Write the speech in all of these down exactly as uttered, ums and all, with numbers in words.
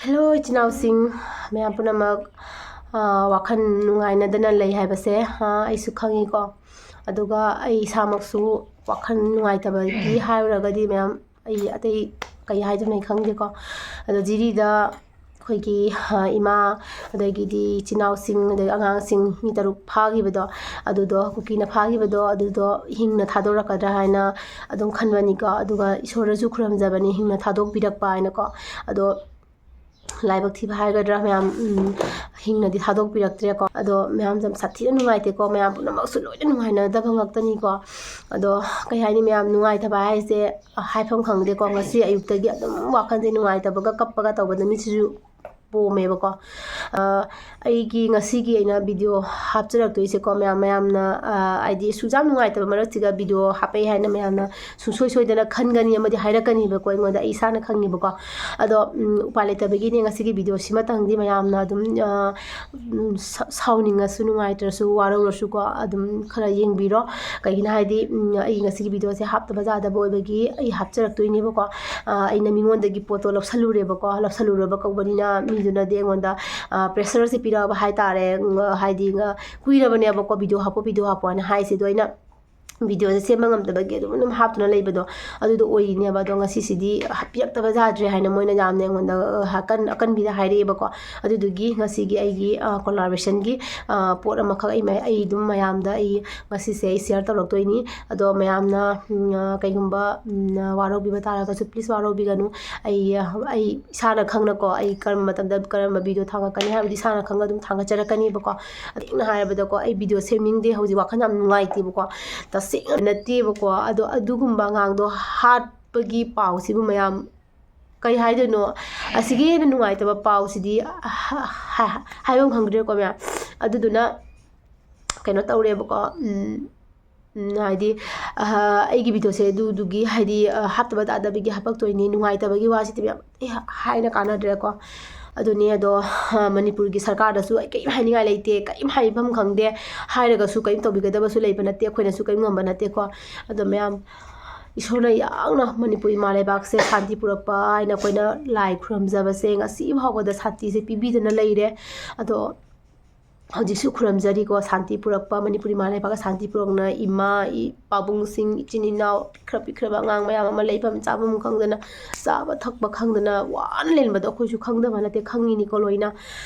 Hello ꯏꯆꯤꯟ ꯏꯅꯥꯎꯁꯤꯡ, ꯃꯌꯥꯝ ꯄꯨꯝꯅꯃꯛ, ꯑ, ꯋꯥꯈꯜ ꯅꯨꯡꯉꯥꯏꯅꯗꯅ ꯂꯩ ꯍꯥꯏꯕꯁꯦ, ꯑ, ꯑꯩꯁꯨ ꯈꯪꯉꯤꯀꯣ꯫ ꯑꯗꯨꯒ ꯑꯩ ꯏꯁꯥꯃꯛꯁꯨ ꯋꯥꯈꯜ ꯅꯨꯡꯉꯥꯏꯇꯕꯒꯤ ꯍꯥꯏꯔꯨꯔꯒꯗꯤ ꯃꯌꯥꯝ, ꯑꯩ ꯑꯇꯩ ꯀꯩ ꯍꯥꯏꯗꯣꯏꯅꯣ ꯑꯩ ꯈꯪꯗꯦꯀꯣ꯫ ꯑꯗꯣ ꯖꯤꯔꯤꯗ ꯑꯩꯈꯣꯏꯒꯤ, ꯑ, ꯏꯃꯥ, ꯑꯗꯒꯤꯗꯤ ꯏꯆꯤꯟ ꯏꯅꯥꯎꯁꯤꯡ, ꯑꯗꯒꯤ ꯑꯉꯥꯡꯁꯤꯡ ꯃꯤ ꯇꯔꯨꯛ ꯐꯥꯈꯤꯕꯗꯣ, ꯑꯗꯨꯗꯣ, ꯀꯨꯀꯤꯅ ꯐꯥꯈꯤꯕꯗꯣ, ꯑꯗꯨꯗꯣ ꯍꯤꯡꯅ ꯊꯥꯗꯣꯔꯛꯀꯗ꯭ꯔꯥ ꯍꯥꯏꯅ ꯑꯗꯨꯝ ꯈꯟꯕꯅꯤꯀꯣ꯫ ꯑꯗꯨꯒ ꯏꯁꯣꯔꯗꯁꯨ ꯈꯨꯔꯨꯝꯖꯕꯅꯤ ꯍꯤꯡꯅ ꯊꯥꯗꯣꯛꯄꯤꯔꯛꯄ ꯍꯥꯏꯅꯀꯣ꯫ ꯑꯗꯣ ꯂꯥꯏꯕꯛ ꯊꯤꯕ ꯍꯥꯏꯒꯗ꯭ꯔꯥ ꯃꯌꯥꯝ, ꯎꯝ, ꯍꯤꯡꯅꯗꯤ ꯊꯥꯗꯣꯛꯄꯤꯔꯛꯇ꯭ꯔꯦꯀꯣ꯫ ꯑꯗꯣ ꯃꯌꯥꯝꯁꯦ ꯌꯥꯝ ꯁꯥꯊꯤꯅ ꯅꯨꯡꯉꯥꯏꯇꯦꯀꯣ꯫ ꯃꯌꯥꯝ ꯄꯨꯝꯅꯃꯛꯁꯨ ꯂꯣꯏꯅ ꯅꯨꯡꯉꯥꯏꯅꯗꯕ ꯉꯥꯛꯇꯅꯤꯀꯣ꯫ ꯑꯗꯣ ꯀꯩ ꯍꯥꯏꯅꯤ, ꯃꯌꯥꯝ ꯅꯨꯡꯉꯥꯏꯇꯕ ꯍꯥꯏꯁꯦ ꯍꯥꯏꯐꯝ ꯈꯪꯗꯦꯀꯣ꯫ ꯉꯁꯤ ꯑꯌꯨꯛꯇꯒꯤ ꯑꯗꯨꯝ ꯋꯥꯈꯜꯁꯦ ꯅꯨꯡꯉꯥꯏꯇꯕꯒ ꯀꯞꯄꯒ ꯇꯧꯕꯗ ꯃꯤꯠꯁꯤꯁꯨ ꯄꯣꯝꯃꯦꯕꯀꯣ꯫ ꯑ, ꯑꯩꯒꯤ ꯉꯁꯤꯒꯤ ꯑꯩꯅ ꯚꯤꯗꯤꯑꯣ ꯍꯥꯞꯆꯔꯛꯇꯣꯏꯁꯦꯀꯣ, ꯃꯌꯥꯝ, ꯃꯌꯥꯝꯅ, ꯑ, ꯍꯥꯏꯗꯤ ꯑꯁꯨꯛ ꯌꯥꯝ ꯅꯨꯡꯉꯥꯏꯇꯕ ꯃꯔꯛꯁꯤꯗ ꯚꯤꯗꯤꯑꯣ ꯍꯥꯞꯄꯛꯑꯦ ꯍꯥꯏꯅ ꯃꯌꯥꯝꯅ ꯁꯨꯡꯁꯣꯏ ꯁꯣꯏꯗꯅ ꯈꯟꯒꯅꯤ ꯑꯃꯗꯤ ꯍꯥꯏꯔꯛꯀꯅꯤꯕꯀꯣ ꯑꯩꯉꯣꯟꯗ, ꯑꯩ ꯏꯁꯥꯅ ꯈꯪꯉꯦꯕꯀꯣ꯫ ꯑꯗꯣ, ꯎꯝ, ꯎꯄꯥꯏ ꯂꯩꯇꯕꯒꯤꯅꯦ ꯉꯁꯤꯒꯤ ꯚꯤꯗꯤꯑꯣꯁꯤꯃꯇꯪꯗꯤ ꯃꯌꯥꯝꯅ ꯑꯗꯨꯝ, ꯑ, ꯎꯝ, ꯁꯥ-, ꯁꯥꯎꯅꯤꯡꯉꯁꯨ ꯅꯨꯡꯉꯥꯏꯇ꯭ꯔꯁꯨ ꯋꯥꯔꯧꯔꯁꯨꯀꯣ ꯑꯗꯨꯝ ꯈꯔ ꯌꯦꯡꯕꯤꯔꯣ꯫ ꯀꯩꯒꯤꯅꯣ ꯍꯥꯏꯗꯤ, ꯎꯝ, ꯑꯩ ꯉꯁꯤꯒꯤ ꯚꯤꯗꯤꯑꯣꯁꯦ ꯍꯥꯞꯇꯕ ꯌꯥꯗꯕ ꯑꯣꯏꯕꯒꯤ ꯑꯩ ꯍꯥꯞꯆꯔꯛꯇꯣꯏꯅꯦꯕꯀꯣ꯫ ꯑ, ꯑꯩꯅ ꯃꯤꯉꯣꯟꯗꯒꯤ ꯄꯣꯠꯇꯣ ꯂꯧꯁꯜꯂꯨꯔꯦꯕꯀꯣ꯫ ꯂꯧꯁꯜꯂꯨꯔꯕ ꯀꯧꯕꯅꯤꯅ ꯃꯤꯗꯨꯅꯗꯤ ꯑꯩꯉꯣꯟꯗ, ꯑ, pressureꯁꯦ ꯄꯤꯔꯛꯑꯕ ꯍꯥꯏꯇꯥꯔꯦ꯫ ꯎꯝ, ꯍꯥꯏꯗꯤ, ꯑ, ꯀꯨꯏꯔꯕꯅꯦꯕꯀꯣ ꯚꯤꯗꯤꯑꯣ ꯍꯥꯞꯄꯣ, ꯚꯤꯗꯤꯑꯣ ꯍꯥꯞꯄꯣ ꯍꯥꯏꯅ ꯍꯥꯏꯁꯦ꯫ ꯑꯗꯣ ꯑꯩꯅ ꯚꯤꯗꯤꯑꯣꯁꯦ ꯁꯦꯝꯕ ꯉꯝꯗꯕꯒꯤ ꯑꯗꯨꯝ, ꯑꯗꯨꯝ ꯍꯥꯞꯇꯨꯅ ꯂꯩꯕꯗꯣ ꯑꯗꯨꯗꯣ ꯑꯣꯏꯔꯤꯅꯦꯕ꯫ ꯑꯗꯣ ꯉꯁꯤꯁꯤꯗꯤ ꯍꯥꯞꯄꯤꯔꯛꯇꯕ ꯌꯥꯗ꯭ꯔꯦ ꯍꯥꯏꯅ ꯃꯣꯏꯅ ꯌꯥꯝꯅ ꯑꯩꯉꯣꯟꯗ, ꯑ, ꯑꯀꯟ-, ꯑꯀꯟꯕꯤꯗ ꯍꯥꯏꯔꯛꯑꯦꯕꯀꯣ꯫ ꯑꯗꯨꯗꯨꯒꯤ ꯉꯁꯤꯒꯤ ꯑꯩꯒꯤ, ꯑ, collaborationꯒꯤ, ꯑ, ꯄꯣꯠ ꯑꯃꯈꯛ ꯑꯩ ꯃ-, ꯑꯩ ꯑꯗꯨꯝ ꯃꯌꯥꯝꯗ ꯑꯩ ꯉꯁꯤꯁꯦ ꯑꯩ share ꯇꯧꯔꯛꯇꯣꯏꯅꯤ꯫ ꯑꯗꯣ ꯃꯌꯥꯝꯅ, ꯎꯝ, ꯑ, ꯀꯩꯒꯨꯝꯕ, ꯎꯝ, ꯑ, ꯋꯥꯔꯧꯕꯤꯕ ꯇꯥꯔꯒꯁꯨ please ꯋꯥꯔꯧꯕꯤꯒꯅꯨ꯫ ꯑꯩ, ꯑ, ꯑꯩ ꯏꯁꯥꯅ ꯈꯪꯅꯀꯣ, ꯑꯩ ꯀꯔꯝꯕ ꯃꯇꯝꯗ ꯀꯔꯝꯕ ꯚꯤꯗꯤꯑꯣ ꯊꯥꯡꯒꯠꯀꯅꯤ ꯍꯥꯏꯕꯗꯤ ꯏꯁꯥꯅ ꯈꯪꯅ ꯑꯗꯨꯝ ꯊꯥꯡꯒꯠꯆꯔꯛꯀꯅꯤꯕꯀꯣ꯫ ꯇꯁꯦꯡꯅ ꯍꯥꯏꯔꯕꯗꯀꯣ, ꯑꯩ ꯚꯤꯗꯤꯑꯣ ꯁꯦꯝꯅꯤꯡꯗꯦ, ꯍꯧꯖꯤꯛ ꯋꯥꯈꯜ ꯌꯥꯝ ꯅꯨꯡꯉꯥꯏꯇꯦꯕꯀꯣ꯫ ꯇꯁꯦꯡꯅ ꯅꯠꯇꯦꯕꯀꯣ꯫ ꯑꯗꯣ ꯑꯗꯨꯒꯨꯝꯕ ꯑꯉꯥꯡꯗꯣ ꯍꯥꯠꯄꯒꯤ ꯄꯥꯎꯁꯤꯕꯨ ꯃꯌꯥꯝ ꯀꯩ ꯍꯥꯏꯗꯣꯏꯅꯣ? ꯑꯁꯤꯒꯤ ꯍꯦꯟꯅ ꯅꯨꯡꯉꯥꯏꯇꯕ ꯄꯥꯎꯁꯤꯗꯤ ꯍꯥ-, ꯍꯥ-, ꯍꯥꯏꯐꯝ ꯈꯪꯗ꯭ꯔꯦꯀꯣ ꯃꯌꯥꯝ꯫ ꯑꯗꯨꯗꯨꯅ ꯀꯩꯅꯣ ꯇꯧꯔꯦꯕꯀꯣ, ꯎꯝ, ꯎꯝ, ꯍꯥꯏꯗꯤ, ꯑꯍ, ꯑꯩꯒꯤ ꯚꯤꯗꯤꯑꯣꯁꯦ ꯑꯗꯨꯗꯨꯒꯤ ꯍꯥꯏꯗꯤ, ꯑ, ꯍꯥꯞꯇꯕ ꯇꯥꯗꯕꯒꯤ ꯍꯥꯞꯄꯛꯇꯣꯏꯅꯤ, ꯅꯨꯡꯉꯥꯏꯇꯕꯒꯤ ꯋꯥꯁꯤꯗꯤ ꯃꯌꯥꯝ ꯑꯩ ꯍꯥ-, ꯍꯥꯏꯅ ꯀꯥꯟꯅꯗ꯭ꯔꯦꯀꯣ꯫ ꯑꯗꯨꯅꯤ꯫ ꯑꯗꯣ, ꯑ, ꯃꯅꯤꯄꯨꯔꯒꯤ ꯁꯔꯀꯥꯔꯗꯁꯨ ꯑꯩ ꯀꯔꯤꯝ ꯍꯥꯏꯅꯤꯡꯉꯥꯏ ꯂꯩꯇꯦ, ꯀꯔꯤꯝ ꯍꯥꯏꯐꯝ ꯈꯪꯗꯦ, ꯍꯥꯏꯔꯒꯁꯨ ꯀꯔꯤꯝ ꯇꯧꯕꯤꯒꯗꯕꯁꯨ ꯂꯩꯕ ꯅꯠꯇꯦ, ꯑꯩꯈꯣꯏꯅꯁꯨ ꯀꯔꯤꯝ ꯉꯝꯕ ꯅꯠꯇꯦꯀꯣ꯫ ꯑꯗꯣ ꯃꯌꯥꯝ ꯏꯁꯣꯔꯅ ꯌꯥꯝꯅ ꯃꯅꯤꯄꯨꯔ ꯏꯃꯥ ꯂꯩꯕꯥꯛꯁꯦ ꯁꯥꯟꯇꯤ ꯄꯨꯔꯛꯄ ꯍꯥꯏꯅ ꯑꯩꯈꯣꯏꯅ ꯂꯥꯏ ꯈꯨꯔꯨꯝꯖꯕꯁꯦ ꯉꯁꯤ ꯐꯥꯎꯕꯗ ꯁꯥꯟꯇꯤꯁꯦ ꯄꯤꯕꯤꯗꯅ ꯂꯩꯔꯦ꯫ ꯑꯗꯣ ꯍꯧꯖꯤꯛꯁꯨ ꯈꯨꯔꯨꯝꯖꯔꯤꯀꯣ, ꯁꯥꯟꯇꯤ ꯄꯨꯔꯛꯄ, ꯃꯅꯤꯄꯨꯔ ꯏꯃꯥ ꯂꯩꯕꯥꯛꯇ ꯁꯥꯟꯇꯤ ꯄꯨꯔꯛꯅ ꯏꯃꯥ, ꯏ-, ꯄꯥꯕꯨꯡꯁꯤꯡ, ꯏꯆꯤꯟ ꯏꯅꯥꯎ, ꯄꯤꯛꯈ꯭ꯔ ꯄꯤꯛꯈ꯭ꯔꯕ ꯑꯉꯥꯡ ꯃꯌꯥꯝ ꯑꯃ ꯂꯩꯐꯝ ꯆꯥꯐꯝ ꯈꯪꯗꯅ, ꯆꯥꯕ ꯊꯛꯄ ꯈꯪꯗꯅ ꯋꯥꯅ ꯂꯩꯔꯝꯕꯗꯣ ꯑꯩꯈꯣꯏꯁꯨ ꯈꯪꯗꯕ ꯅꯠꯇꯦ, ꯈꯪꯉꯤꯅꯤꯀꯣ ꯂꯣꯏꯅ꯫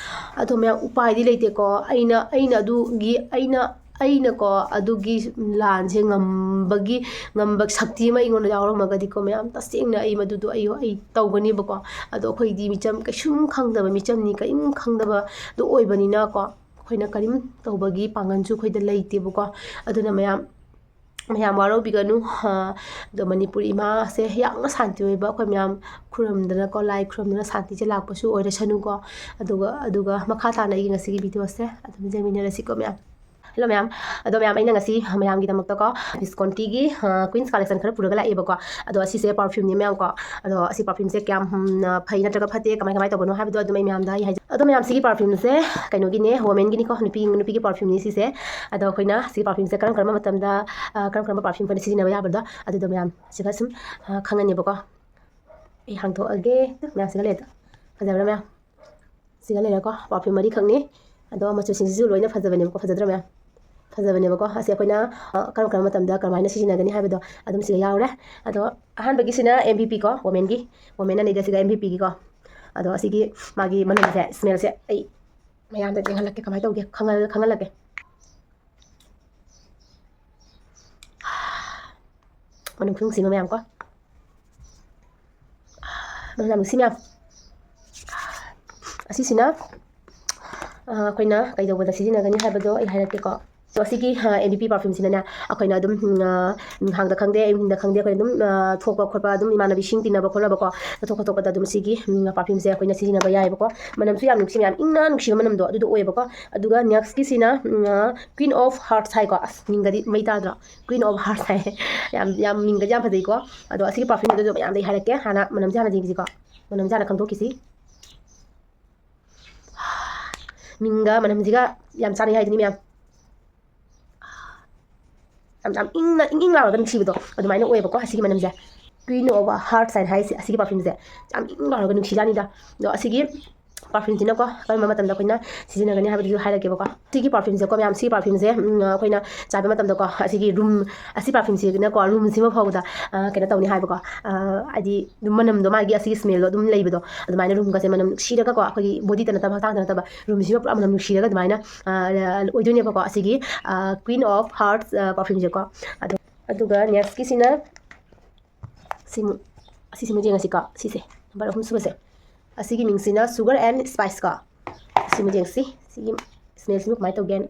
ꯑꯗꯣ ꯃꯌꯥꯝ, ꯎꯄꯥꯏꯗꯤ ꯂꯩꯇꯦꯀꯣ꯫ ꯑꯩꯅ, ꯑꯩꯅ ꯑꯗꯨꯒꯤ, ꯑꯩꯅ, ꯑꯩꯅꯀꯣ ꯑꯗꯨꯒꯤ ꯂꯥꯟꯁꯦ ꯉꯝꯕꯒꯤ, ꯉꯝꯕ ꯁꯛꯇꯤ ꯑꯃ ꯑꯩꯉꯣꯟꯗ ꯌꯥꯎꯔꯝꯃꯒꯗꯤꯀꯣ ꯃꯌꯥꯝ, ꯇꯁꯦꯡꯅ ꯑꯩ ꯃꯗꯨꯗꯣ ꯑꯩ, ꯑꯩ ꯇꯧꯒꯅꯦꯕꯀꯣ꯫ ꯑꯗꯣ ꯑꯩꯈꯣꯏꯗꯤ ꯃꯤꯆꯝ ꯀꯩꯁꯨꯝ ꯈꯪꯗꯕ, ꯃꯤꯆꯝꯅꯤ ꯀꯔꯤꯝ ꯈꯪꯗꯕꯗꯣ ꯑꯣꯏꯕꯅꯤꯅꯀꯣ, ꯑꯩꯈꯣꯏꯅ ꯀꯔꯤꯝ ꯇꯧꯕꯒꯤ ꯄꯥꯡꯒꯜꯁꯨ ꯑꯩꯈꯣꯏꯗ ꯂꯩꯇꯦꯕꯀꯣ꯫ ꯑꯗꯨꯅ ꯃꯌꯥꯝ, ꯃꯌꯥꯝ ꯋꯥꯔꯧꯕꯤꯒꯅꯨ꯫ ꯑꯗꯣ ꯃꯅꯤꯄꯨꯔ ꯏꯃꯥꯁꯦ ꯌꯥꯝꯅ ꯁꯥꯟꯇꯤ ꯑꯣꯏꯕ, ꯑꯩꯈꯣꯏ ꯃꯌꯥꯝ ꯈꯨꯔꯨꯝꯗꯅꯀꯣ, ꯂꯥꯏ ꯈꯨꯔꯨꯝꯗꯅ ꯁꯥꯟꯇꯤꯁꯦ ꯂꯥꯛꯄꯁꯨ ꯑꯣꯏꯔꯁꯅꯨꯀꯣ꯫ ꯑꯗꯨꯒ, ꯑꯗꯨꯒ ꯃꯈꯥ ꯇꯥꯅ ꯑꯩꯒꯤ ꯉꯁꯤꯒꯤ ꯚꯤꯗꯤꯑꯣꯁꯦ ꯑꯗꯨꯝ ꯌꯦꯡꯃꯤꯟꯅꯔꯁꯤꯀꯣ ꯃꯌꯥꯝ꯫ ꯍꯦꯜꯂꯣ ꯃꯌꯥꯝ꯫ ꯑꯗꯣ ꯃꯌꯥꯝ, ꯑꯩꯅ ꯉꯁꯤ ꯃꯌꯥꯝꯒꯤꯗꯃꯛꯇꯀꯣ ꯕꯤꯁꯀꯣꯟꯇꯤꯒꯤ, ꯑ, ꯀ꯭ꯋꯤꯟꯁ ꯀꯂꯦꯛꯁꯟ ꯈꯔ ꯄꯨꯔꯒ ꯂꯥꯛꯑꯦꯕꯀꯣ꯫ ꯑꯗꯣ ꯑꯁꯤꯁꯦ ꯄꯔꯐ꯭ꯌꯨꯝꯅꯤ ꯃꯌꯥꯝꯀꯣ꯫ ꯑꯗꯣ ꯑꯁꯤ ꯄꯔꯐ꯭ꯌꯨꯝꯁꯦ ꯀꯌꯥꯝ, ꯎꯝ, ꯐꯩ ꯅꯠꯇ꯭ꯔꯒ ꯐꯠꯇꯦ, ꯀꯃꯥꯏ ꯀꯃꯥꯏ ꯇꯧꯕꯅꯣ ꯍꯥꯏꯕꯗꯣ ꯑꯗꯨꯝ ꯑꯩ ꯃꯌꯥꯝꯗ ꯑꯩ ꯍꯥꯏꯖ-, ꯑꯗꯣ ꯃꯌꯥꯝ, ꯁꯤꯒꯤ ꯄꯔꯐ꯭ꯌꯨꯝꯁꯦ ꯀꯩꯅꯣꯒꯤꯅꯦ, ꯋꯣꯃꯦꯟꯒꯤꯅꯤꯀꯣ, ꯅꯨꯄꯤ, ꯅꯨꯄꯤꯒꯤ ꯄꯔꯐ꯭ꯌꯨꯝꯅꯤ ꯁꯤꯁꯦ꯫ ꯑꯗꯣ ꯑꯩꯈꯣꯏꯅ ꯁꯤꯒꯤ ꯄꯔꯐ꯭ꯌꯨꯝꯁꯦ ꯀꯔꯝ ꯀꯔꯝꯕ ꯃꯇꯝꯗ, ꯑ, ꯀꯔꯝ ꯀꯔꯝꯕ ꯄꯔꯐ꯭ꯌꯨꯝ ꯑꯩꯈꯣꯏꯅ ꯁꯤꯖꯤꯟꯅꯕ ꯌꯥꯕꯗꯣ ꯑꯗꯨꯗꯣ ꯃꯌꯥꯝ ꯁꯤꯒ ꯁꯨꯝ, ꯑ, ꯈꯪꯉꯅꯦꯕꯀꯣ꯫ ꯑꯩ ꯍꯥꯡꯗꯣꯛꯑꯒꯦ꯫ ꯃꯌꯥꯝ ꯁꯤꯒ ꯂꯩꯔꯦ꯫ ꯐꯖꯕ꯭ꯔꯥ ꯃꯌꯥꯝ? ꯁꯤꯒ ꯂꯩꯔꯦꯀꯣ, ꯄꯔꯐ꯭ꯌꯨꯝ ꯃꯔꯤꯈꯛꯅꯤ꯫ ꯑꯗꯣ ꯃꯆꯨꯁꯤꯡꯁꯤꯁꯨ ꯂꯣꯏꯅ ꯐꯖꯕꯅꯦꯕꯀꯣ, ꯐꯖꯗ꯭ꯔꯥ ꯃꯌꯥꯝ? ꯐꯖꯕꯅꯦꯕꯀꯣ꯫ ꯑꯁꯤ ꯑꯩꯈꯣꯏꯅ, ꯑ, ꯀꯔꯝ ꯀꯔꯝꯕ ꯃꯇꯝꯗ ꯀꯔꯝꯍꯥꯏꯅ ꯁꯤꯖꯤꯟꯅꯒꯅꯤ ꯍꯥꯏꯕꯗꯣ ꯑꯗꯨꯝ ꯁꯤꯗ ꯌꯥꯎꯔꯦ꯫ ꯑꯗꯣ ꯑꯍꯥꯟꯕꯒꯤꯁꯤꯅ ꯑꯦꯝ ꯚꯤ ꯄꯤ ꯀꯣ, ꯋꯣꯃꯦꯟꯒꯤ, ꯋꯣꯃꯦꯟ ꯑꯅꯤꯗ ꯁꯤꯗ ꯑꯦꯝ ꯚꯤ ꯄꯤꯒꯤꯀꯣ꯫ ꯑꯗꯣ ꯑꯁꯤꯒꯤ ꯃꯥꯒꯤ ꯃꯅꯝꯁꯦ, ꯁ꯭ꯃꯦꯜꯁꯦ ꯑꯩ ꯃꯌꯥꯝꯗ ꯌꯦꯡꯍꯜꯂꯛꯀꯦ, ꯀꯃꯥꯏꯅ ꯇꯧꯒꯦ ꯈꯪꯍꯜ-, ꯈꯪꯍꯜꯂꯛꯀꯦ꯫ ꯃꯅꯝ ꯈꯨꯅꯨꯡꯁꯤꯃ ꯃꯌꯥꯝ ꯀꯣ꯫ ꯃꯅꯝ ꯌꯥꯝ ꯅꯨꯡꯁꯤ ꯃꯌꯥꯝ꯫ ꯑꯁꯤꯁꯤꯅ, ꯑ, ꯑꯩꯈꯣꯏꯅ ꯀꯩꯗꯧꯕꯗ ꯁꯤꯖꯤꯟꯅꯒꯅꯤ ꯍꯥꯏꯕꯗꯣ ꯑꯩ ꯍꯥꯏꯔꯛꯀꯦꯀꯣ꯫ ꯑꯗꯣ ꯑꯁꯤꯒꯤ, ꯑ, ꯑꯦꯝ ꯚꯤ ꯄꯤ ꯄꯔꯐ꯭ꯌꯨꯝꯁꯤꯅꯅꯦ, ꯑꯩꯈꯣꯏꯅ ꯑꯗꯨꯝ, ꯎꯝ, ꯑ, ꯅꯨꯡꯗꯥꯡꯗ ꯈꯪꯗꯦ, ꯑꯌꯨꯛ ꯅꯨꯡꯊꯤꯟꯗ ꯈꯪꯗꯦ, ꯑꯩꯈꯣꯏꯅ ꯑꯗꯨꯝ, ꯑ, ꯊꯣꯛꯄ ꯈꯣꯠꯄ, ꯑꯗꯨꯝ ꯏꯃꯥꯟꯅꯕꯤꯁꯤꯡ ꯇꯤꯟꯅꯕ ꯈꯣꯠꯅꯕꯀꯣ, ꯆꯠꯊꯣꯛ ꯈꯣꯠꯇꯣꯛꯄꯗ ꯑꯗꯨꯝ ꯁꯤꯒꯤ, ꯎꯝ, ꯄꯔꯐ꯭ꯌꯨꯝꯁꯦ ꯑꯩꯈꯣꯏꯅ ꯁꯤꯖꯤꯟꯅꯕ ꯌꯥꯏꯑꯕꯀꯣ꯫ ꯃꯅꯝꯁꯨ ꯌꯥꯝ ꯅꯨꯡꯁꯤ ꯃꯌꯥꯝ, ꯏꯪꯅ ꯅꯨꯡꯁꯤꯕ ꯃꯅꯝꯗꯣ ꯑꯗꯨꯗꯣ ꯑꯣꯏꯌꯦꯕꯀꯣ꯫ ꯑꯗꯨꯒ ꯅꯦꯛꯁꯀꯤꯁꯤꯅ, ꯎꯝ, ꯑ, Queen of Hearts ꯍꯥꯏꯀꯣ꯫ ꯑꯁ, ꯃꯤꯡꯒꯗꯤ ꯃꯩ ꯇꯥꯗ꯭ꯔꯣ? Queen of Hearts ꯍꯥꯏ꯫ ꯌꯥꯝ, ꯌꯥꯝ ꯃꯤꯡꯒꯗꯤ ꯌꯥꯝ ꯐꯖꯩꯀꯣ꯫ ꯑꯗꯣ ꯑꯁꯤꯒꯤ ꯄꯔꯐ꯭ꯌꯨꯝ ꯑꯗꯨꯁꯨ ꯃꯌꯥꯝꯗ ꯑꯩ ꯍꯥꯏꯔꯛꯀꯦ꯫ ꯍꯥꯟꯅ ꯃꯅꯝꯁꯦ ꯍꯥꯟꯅ ꯌꯦꯡꯁꯤꯀꯣ꯫ ꯃꯅꯝꯁꯦ ꯍꯥꯟꯅ ꯈꯪꯗꯣꯛꯈꯤꯁꯤ꯫ ꯃꯤꯡꯒ ꯃꯅꯝꯁꯤꯒ ꯌꯥꯝ ꯆꯥꯟꯅꯩ ꯍꯥꯏꯗꯨꯅꯤ ꯃꯌꯥꯝ꯫ ꯌꯥꯝ ꯌꯥꯝ ꯏꯪꯅ ꯏꯪ ꯏꯪ ꯂꯥꯎꯔꯒ ꯅꯨꯡꯁꯤꯕꯗꯣ ꯑꯗꯨꯃꯥꯏꯅ ꯑꯣꯏꯌꯦꯕꯀꯣ꯫ ꯑꯁꯤꯒꯤ ꯃꯅꯝꯁꯦ Queen of Hearts ꯍꯥꯏꯅ ꯍꯥꯏꯁꯦ, ꯑꯁꯤꯒꯤ perfumeꯁꯦ ꯌꯥꯝ ꯏꯪ ꯂꯥꯎꯔꯒ ꯅꯨꯡꯁꯤꯖꯥꯠꯅꯤꯗ꯫ ꯑꯗꯣ ꯑꯁꯤꯒꯤ perfumeꯁꯤꯅꯀꯣ ꯀꯔꯝꯕ ꯃꯇꯝꯗ ꯑꯩꯈꯣꯏꯅ ꯁꯤꯖꯤꯟꯅꯒꯅꯤ ꯍꯥꯏꯕꯗꯨꯁꯨ ꯍꯥꯏꯔꯛꯀꯦꯕꯀꯣ꯫ ꯁꯤꯒꯤ perfumeꯁꯦꯀꯣ ꯃꯌꯥꯝ, ꯁꯤꯒꯤ perfumeꯁꯦ, ꯎꯝ, ꯑꯩꯈꯣꯏꯅ ꯆꯥꯏꯕ ꯃꯇꯝꯗꯀꯣ ꯑꯁꯤꯒꯤ room, ꯑꯁꯤ perfumeꯁꯤꯅꯀꯣ roomꯁꯤꯃ ꯐꯥꯎꯕꯗ, ꯑ, ꯀꯩꯅꯣ ꯇꯧꯅꯤ ꯍꯥꯏꯕꯀꯣ꯫ ꯑ, ꯍꯥꯏꯗꯤ ꯑꯗꯨꯝ ꯃꯅꯝꯗꯣ, ꯃꯥꯒꯤ ꯑꯁꯤꯒꯤ smellꯗꯣ ꯑꯗꯨꯝ ꯂꯩꯕꯗꯣ, ꯑꯗꯨꯃꯥꯏꯅ roomꯒꯁꯦ ꯃꯅꯝ ꯅꯨꯡꯁꯤꯔꯒꯀꯣ, ꯑꯩꯈꯣꯏꯒꯤ bodyꯗ ꯅꯠꯇꯕ, ꯍꯛꯆꯥꯡꯗ ꯅꯠꯇꯕ, roomꯁꯤꯃ ꯄꯨꯔꯥ ꯃꯅꯝ ꯅꯨꯡꯁꯤꯔꯒ ꯑꯗꯨꯃꯥꯏꯅ, ꯑ, ꯑꯣꯏꯗꯣꯏꯅꯦꯕꯀꯣ꯫ ꯑꯁꯤꯒꯤ, ꯑ, Queen of Hearts, ꯑ, perfumeꯁꯦꯀꯣ꯫ ꯑꯗꯣ, ꯑꯗꯨꯒ nextꯀꯤꯁꯤꯅ ꯁꯤꯃꯨꯛ, ꯑꯁꯤꯁꯤꯃꯨꯛ ꯌꯦꯡꯉꯁꯤꯀꯣ꯫ ꯁꯤꯁꯦ number ꯑꯍꯨꯝ ꯁꯨꯕꯁꯦ, ꯑꯁꯤꯒꯤ ꯃꯤꯡꯁꯤꯅ Sugar and Spice ꯀꯣ꯫ ꯁꯤꯃꯨꯛ ꯌꯦꯡꯁꯤ, ꯁꯤꯒꯤ smellꯁꯤꯕꯨ ꯀꯃꯥꯏꯅ ꯇꯧꯒꯦꯅ꯫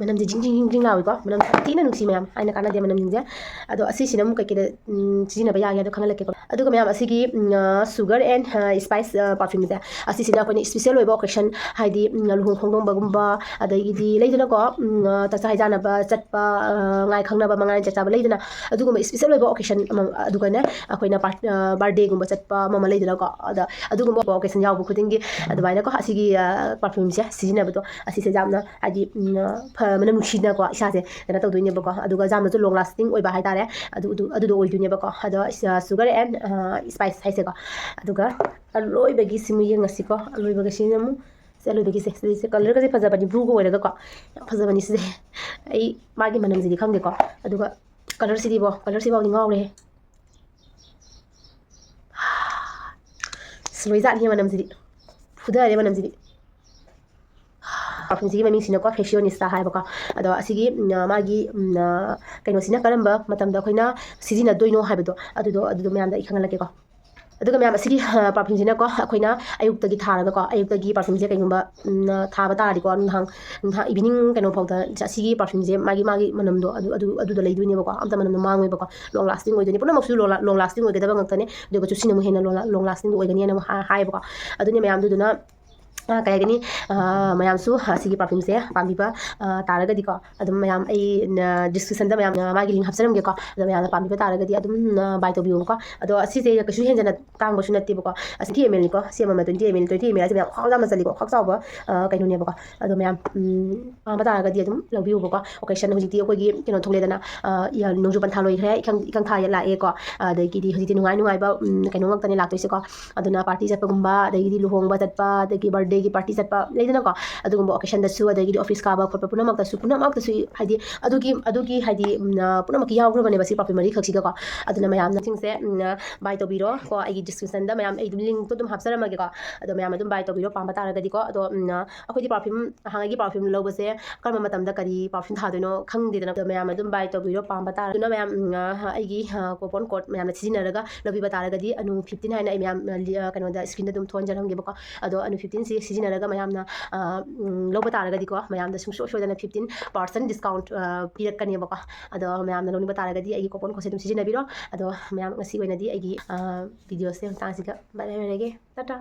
ꯃꯅꯝꯁꯦ ꯖꯤꯡ ꯖꯤꯡ ꯖꯤꯡ ꯖꯤꯡ ꯂꯥꯎꯏꯀꯣ꯫ ꯃꯅꯝ ꯌꯥꯝ ꯊꯤꯅ ꯅꯨꯡꯁꯤ ꯃꯌꯥꯝ, ꯍꯥꯏꯅ ꯀꯥꯟꯅꯗꯦ ꯃꯅꯝꯁꯤꯡꯁꯦ꯫ ꯑꯗꯣ ꯑꯁꯤꯁꯤꯅ ꯑꯃꯨꯛ ꯀꯩꯀꯩꯗ, ꯎꯝ, ꯁꯤꯖꯤꯟꯅꯕ ꯌꯥꯒꯦ ꯍꯥꯏꯗꯣ ꯈꯪꯍꯜꯂꯛꯀꯦꯀꯣ꯫ ꯑꯗꯨꯒ ꯃꯌꯥꯝ, ꯑꯁꯤꯒꯤ, ꯎꯝ, ꯑ, Sugar and, ꯑ, Spice, ꯑ, perfumeꯁꯦ, ꯑꯁꯤꯁꯤꯅ ꯑꯩꯈꯣꯏꯅ special ꯑꯣꯏꯕ occasion, ꯍꯥꯏꯗꯤ, ꯎꯝ, ꯂꯨꯍꯣꯡ ꯈꯣꯡꯗꯣꯡꯕꯒꯨꯝꯕ, ꯑꯗꯒꯤꯗꯤ ꯂꯩꯗꯅꯀꯣ, ꯎꯝ, ꯑ, ꯆꯥꯛꯆꯥ ꯍꯩꯖꯥꯟꯅꯕ ꯆꯠꯄ, ꯑ, ꯉꯥꯏ ꯈꯪꯅꯕ ꯃꯉꯥꯅꯤ ꯆꯥꯛ ꯆꯥꯕ ꯂꯩꯗꯅ, ꯑꯗꯨꯒꯨꯝꯕ special ꯑꯣꯏꯕ occasion ꯑꯃ, ꯑꯗꯨꯒꯅꯦ ꯑꯩꯈꯣꯏꯅ part-, ꯑ, birthdayꯒꯨꯝꯕ ꯆꯠꯄ ꯑꯃ ꯑꯃ ꯂꯩꯗꯅꯀꯣ, ꯑꯗ ꯑꯗꯨꯒꯨꯝꯕ occasion ꯌꯥꯎꯕ ꯈꯨꯗꯤꯡꯒꯤ ꯑꯗꯨꯃꯥꯏꯅꯀꯣ ꯑꯁꯤꯒꯤ, ꯑ, perfumeꯁꯦ ꯁꯤꯖꯤꯟꯅꯕꯗꯣ, ꯑꯁꯤꯁꯦ ꯌꯥꯝꯅ ꯍꯥꯏꯗꯤ, ꯎꯝ, ꯐ-, ꯃꯅꯝ ꯅꯨꯡꯁꯤꯅꯀꯣ ꯏꯁꯥꯁꯦ ꯀꯩꯅꯣ ꯇꯧꯗꯣꯏꯅꯦꯕꯀꯣ꯫ ꯑꯗꯨꯒ ꯌꯥꯝꯅꯁꯨ long lasting ꯑꯣꯏꯕ ꯍꯥꯏꯇꯥꯔꯦ꯫ ꯑꯗꯨ, ꯑꯗꯨ, ꯑꯗꯨꯗꯣ ꯑꯣꯏꯗꯣꯏꯅꯦꯕꯀꯣ꯫ ꯑꯗꯣ, ꯑ, Sugar and, ꯑ, Spice ꯍꯥꯏꯁꯦꯀꯣ꯫ ꯑꯗꯨꯒ ꯑꯂꯣꯏꯕꯒꯤ ꯁꯤꯃ ꯌꯦꯡꯉꯁꯤꯀꯣ꯫ ꯑꯂꯣꯏꯕꯒꯤ ꯁꯤꯅ ꯑꯃꯨꯛ, ꯁꯤ ꯑꯂꯣꯏꯕꯒꯤꯁꯦ, ꯁꯤꯁꯦ colourꯒꯁꯦ ꯐꯖꯕꯅꯤ, blueꯒ ꯑꯣꯏꯔꯒꯀꯣ꯫ ꯌꯥꯝ ꯐꯖꯕꯅꯤ ꯁꯤꯁꯦ꯫ ꯑꯩ ꯃꯥꯒꯤ ꯃꯅꯝꯁꯤꯗꯤ ꯈꯪꯗꯦꯀꯣ꯫ ꯑꯗꯨꯒ colourꯁꯤꯗꯤꯕꯣ, colourꯁꯤꯐꯥꯎꯗꯤ ꯉꯥꯎꯔꯦꯍꯦ꯫ ꯑꯁ, ꯂꯣꯏꯖꯥꯠꯅꯤꯍꯦ ꯃꯅꯝꯁꯤꯗꯤ꯫ ꯐꯨꯊꯔꯦ ꯃꯅꯝꯁꯤꯗꯤ꯫ Perfumeꯁꯤꯒꯤ ꯃꯃꯤꯡꯁꯤꯅꯀꯣ Fashionista ꯍꯥꯏꯕꯀꯣ꯫ ꯑꯗꯣ ꯑꯁꯤꯒꯤ, ꯎꯝ, ꯃꯥꯒꯤ, ꯎꯝ, ꯀꯩꯅꯣꯁꯤꯅ ꯀꯔꯝꯕ ꯃꯇꯝꯗ ꯑꯩꯈꯣꯏꯅ ꯁꯤꯖꯤꯟꯅꯗꯣꯏꯅꯣ ꯍꯥꯏꯕꯗꯣ, ꯑꯗꯨꯗꯣ, ꯑꯗꯨꯗꯣ ꯃꯌꯥꯝꯗ ꯑꯩ ꯈꯪꯍꯜꯂꯛꯀꯦꯀꯣ꯫ ꯑꯗꯨꯒ ꯃꯌꯥꯝ, ꯑꯁꯤꯒꯤ, ꯑ, perfumeꯁꯤꯅꯀꯣ ꯑꯩꯈꯣꯏꯅ ꯑꯌꯨꯛꯇꯒꯤ ꯊꯥꯔꯒꯀꯣ, ꯑꯌꯨꯛꯇꯒꯤ perfumeꯁꯦ ꯀꯩꯒꯨꯝꯕ, ꯎꯝ, ꯊꯥꯕ ꯇꯥꯔꯗꯤꯀꯣ, ꯅꯨꯡꯗꯥꯡ, ꯅꯨꯡꯗꯥꯡ evening ꯀꯩꯅꯣ ꯐꯥꯎꯗ ꯑꯁꯤꯒꯤ perfumeꯁꯦ ꯃꯥꯒꯤ, ꯃꯥꯒꯤ ꯃꯅꯝꯗꯣ ꯑꯗꯨ, ꯑꯗꯨ, ꯑꯗꯨꯗ ꯂꯩꯗꯣꯏꯅꯦꯕꯀꯣ꯫ ꯑꯝꯇ ꯃꯅꯝꯗꯣ ꯃꯥꯡꯉꯣꯏꯕꯀꯣ꯫ Long lasting ꯑꯣꯏꯗꯣꯏꯅꯦ꯫ ꯄꯨꯝꯅꯃꯛꯁꯨ long la-, long lasting ꯑꯣꯏꯒꯗꯕ ꯉꯥꯛꯇꯅꯦ꯫ ꯑꯗꯨꯒ ꯆꯨꯁꯤꯅ ꯑꯃꯨꯛ ꯍꯦꯟꯅ long la-, long lasting ꯑꯣꯏꯒꯅꯤꯅ ꯑꯃꯨꯛ ꯍꯥ-, ꯍꯥꯏꯌꯦꯕꯀꯣ꯫ ꯑꯗꯨꯅꯦ ꯃꯌꯥꯝꯗꯨꯗꯨꯅ ꯀꯩ ꯍꯥꯏꯒꯅꯤ, ꯃꯌꯥꯝꯁꯨ ꯑꯁꯤꯒꯤ perfumeꯁꯦ ꯄꯥꯝꯕꯤꯕ ꯇꯥꯔꯒꯗꯤꯀꯣ, ꯑꯗꯨꯝ ꯃꯌꯥꯝ ꯑꯩ descriptionꯗ ꯃꯌꯥꯝ ꯃꯥꯒꯤ link ꯍꯥꯞꯆꯔꯝꯒꯦꯀꯣ꯫ ꯑꯗꯣ ꯃꯌꯥꯝꯅ ꯄꯥꯝꯕꯤꯕ ꯇꯥꯔꯒꯗꯤ ꯑꯗꯨꯝ buy ꯇꯧꯕꯤꯌꯣꯕꯀꯣ꯫ ꯑꯗꯣ ꯑꯁꯤꯁꯦ ꯀꯩꯁꯨ ꯍꯦꯟꯖꯟꯅ ꯇꯥꯡꯕꯁꯨ ꯅꯠꯇꯦꯕꯀꯣ꯫ ꯑꯁꯤ twenty mlꯅꯤꯀꯣ, ꯁꯤ ꯑꯃꯃꯝ twenty ml, twenty ml ꯍꯥꯏꯁꯦ ꯃꯌꯥꯝ ꯈ꯭ꯋꯥꯡ ꯌꯥꯝꯅ ꯆꯜꯂꯤꯀꯣ, ꯈ꯭ꯋꯥꯡ ꯆꯥꯎꯕ ꯀꯩꯅꯣꯅꯦꯕꯀꯣ꯫ ꯑꯗꯣ ꯃꯌꯥꯝ ꯄꯥꯝꯕ ꯇꯥꯔꯒꯗꯤ ꯑꯗꯨꯝ ꯂꯧꯕꯤꯌꯣꯕꯀꯣ꯫ Occasion ꯍꯧꯖꯤꯛꯇꯤ ꯑꯩꯈꯣꯏꯒꯤ ꯀꯩꯅꯣ ꯊꯣꯛꯂꯦꯗꯅ, ꯅꯣꯡꯖꯨ ꯄꯟꯊꯥ ꯂꯣꯏꯈ꯭ꯔꯦ, ꯏꯀꯪ ꯏꯀꯪ ꯊꯥ ꯂꯥꯛꯑꯦꯀꯣ꯫ ꯑꯗꯒꯤꯗꯤ ꯍꯧꯖꯤꯛꯇꯤ ꯅꯨꯡꯉꯥꯏ ꯅꯨꯡꯉꯥꯏꯕ ꯀꯩꯅꯣ ꯉꯥꯛꯇꯅꯦ ꯂꯥꯛꯇꯣꯏꯁꯦꯀꯣ꯫ ꯑꯗꯨꯅ party ꯆꯠꯄꯒꯨꯝꯕ, ꯑꯗꯒꯤꯗꯤ ꯂꯨꯍꯣꯡꯕ ꯆꯠꯄ, ꯑꯗꯒꯤ birthdayꯒꯤ party ꯆꯠꯄ ꯂꯩꯗꯅꯀꯣ, ꯑꯗꯨꯒꯨꯝꯕ occasionꯗꯁꯨ, ꯑꯗꯒꯤꯗꯤ office ꯀꯥꯕ ꯈꯣꯠꯄ ꯄꯨꯝꯅꯃꯛꯇꯁꯨ, ꯄꯨꯝꯅꯃꯛꯇꯁꯨ ꯍꯥꯏꯗꯤ ꯑꯗꯨꯒꯤ ꯑꯗꯨꯒꯤ ꯍꯥꯏꯗꯤ ꯄꯨꯝꯅꯃꯛꯀꯤ ꯌꯥꯎꯈ꯭ꯔꯕꯅꯦꯕ ꯁꯤ perfume ꯃꯔꯤꯈꯛꯁꯤꯒꯀꯣ꯫ ꯑꯗꯨꯅ ꯃꯌꯥꯝꯅ ꯁꯤꯡꯁꯦ buy ꯇꯧꯕꯤꯔꯣ ꯀꯣ꯫ ꯑꯩꯒꯤ descriptionꯗ ꯃꯌꯥꯝ ꯑꯩ ꯑꯗꯨꯝ linkꯇꯣ ꯑꯗꯨꯝ ꯍꯥꯞꯆꯔꯝꯃꯒꯦꯀꯣ꯫ ꯑꯗꯣ ꯃꯌꯥꯝ ꯑꯗꯨꯝ buy ꯇꯧꯕꯤꯔꯣ ꯄꯥꯝꯕ ꯇꯥꯔꯒꯗꯤꯀꯣ꯫ ꯑꯗꯣ ꯑꯩꯈꯣꯏꯗꯤ perfume ꯍꯥꯟꯅꯒꯤ perfume ꯂꯧꯕꯁꯦ ꯀꯔꯝꯕ ꯃꯇꯝꯗ ꯀꯔꯤ perfume ꯊꯥꯗꯣꯏꯅꯣ ꯈꯪꯗꯦꯗꯅ꯫ ꯑꯗꯣ ꯃꯌꯥꯝ ꯑꯗꯨꯝ buy ꯇꯧꯕꯤꯔꯣ ꯄꯥꯝꯕ ꯇꯥꯔꯒꯗꯤ꯫ ꯑꯗꯨꯅ ꯃꯌꯥꯝ ꯑꯩꯒꯤ coupon code ꯃꯌꯥꯝꯅ ꯁꯤꯖꯤꯟꯅꯔꯒ ꯂꯧꯕꯤꯕ ꯇꯥꯔꯒꯗꯤ, ꯑꯅꯨ fifteen ꯍꯥꯏꯅ ꯑꯩ ꯃꯌꯥꯝ ꯀꯩꯅꯣꯗ screenꯗ ꯑꯗꯨꯝ ꯊꯣꯟꯖꯔꯝꯒꯦꯕꯀꯣ꯫ ꯑꯗꯣ ꯑꯅꯨ fifteenꯁꯤ ꯁꯤꯖꯤꯟꯅꯔꯒ ꯃꯌꯥꯝꯅ ꯂꯧꯕ ꯇꯥꯔꯒꯗꯤꯀꯣ, ꯃꯌꯥꯝꯗ ꯁꯨꯡꯁꯣꯏ ꯁꯣꯏꯗꯅ fifteen percent discount ꯄꯤꯔꯛꯀꯅꯦꯕꯀꯣ꯫ ꯑꯗꯣ ꯃꯌꯥꯝꯅ ꯂꯧꯅꯤꯡꯕ ꯇꯥꯔꯒꯗꯤ ꯑꯩꯒꯤ coupon codeꯁꯦ ꯑꯗꯨꯝ ꯁꯤꯖꯤꯟꯅꯕꯤꯔꯣ꯫ ꯑꯗꯣ ꯃꯌꯥꯝ ꯉꯁꯤꯒꯤ ꯑꯣꯏꯅꯗꯤ ꯑꯩꯒꯤ videoꯁꯦ ꯃꯇꯥꯡꯁꯤꯒ ꯕꯥꯏ ꯕꯥꯏ ꯑꯣꯏꯔꯒꯦ꯫ ꯇꯥꯇꯥ꯫